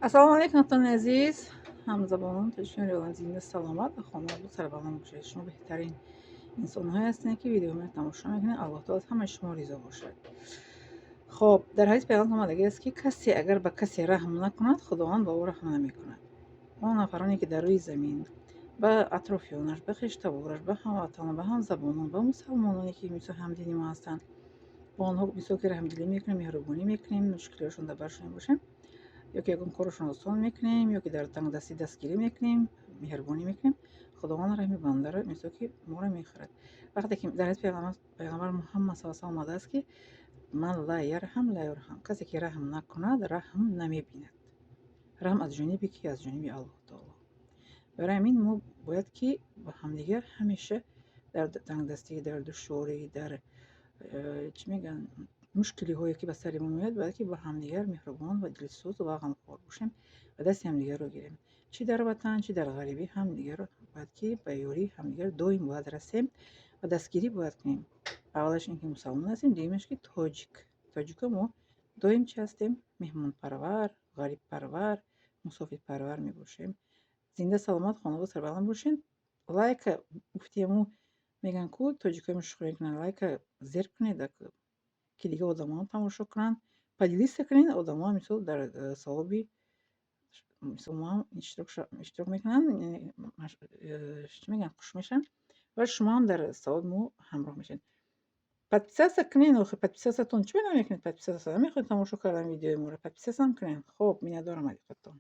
Ассалому алайкум, дӯстони азиз, ҳамзабонон, тоҷикон, риёлан, зинда, саломат ва хонавода сарбаланд бошед. Шумо беҳтарин инсонҳое ҳастед, ки видеоҳои тамошо мекунед. Аллоҳ таоло аз ҳамаи шумо ризо бошад. Хоб, дар ҳадис пайғамбар омадагӣ аст, ки касе агар ба касе раҳм накунад, Худованд ба ӯ раҳм намекунад. Он нафароне, ки дар рӯи замин ба атрофиёнаш, ба хештабораш, ба ҳамватанон, ба ҳамзабонон, ба мусалмононе, ки мисол ҳамдини мо ҳастанд, бо онҳо мисол ки раҳмдилӣ мекунем, меҳрубонӣ мекунем, мушкилиҳошон дар баршон мебошем ё ки ягон корашон осон мекунем, ё ки дар тангдастӣ дастгирӣ мекунем, меҳрубонӣ мекунем, Худованд раҳми бандаро мисол ки моро мехӯрад. Вақте ки дар ҳадиси пайғамбар Муҳаммад саллаллоҳу алайҳи васаллам омадааст, ки ман ла ярҳам ла юрҳам, касе ки раҳм накунад, раҳм намебинад. Раҳм аз ҷониби ки? Аз ҷониби Аллоҳ таоло. Барои ҳамин мо бояд ки ба ҳамдигар ҳамеша дар тангдастӣ, дар душворӣ, дар чӣ мегӯянд, мушкилиҳое, ки ба сари мо меояд, бояд ки ба ҳамдигар меҳрубон ва дилсӯз ва ғамхор бошем ва дасти ҳамдигарро гирем. Чӣ дар ватан, чӣ дар ғарибӣ, ҳамдигарро бояд ки ба ёрии ҳамдигар доим бояд расем ва дастгирӣ бояд кунем. Аввалаш ин ки мусалмон ҳастем, дуюмаш ки тоҷик. Тоҷико мо доим чӣ ҳастем? Меҳмонпарвар, ғарибпарвар, мусофирпарвар мебошем. Зинда, саломат, хонавода сарбаланд бошед. Лайка гуфтиему мегӯянд ку, тоҷикои мо шӯхӣ мекунанд, лайка зер кунед, ки дигар одамоам тамошо кунанд, поделиться кунед, одамоам мисол дар савоби мисол моам иштирок мекунанд, чӣ мегӯянд, хуш мешаванд ва шумоам дар савоби мо ҳамроҳ мешавед. Подписаться кунед, охи подписаться тон чӣ намекунед? Подписаться намехоҳед, тамошо кардан видеои моро? Подписаться ҳам кунед. Хоб, миннатдорам аз диққататон.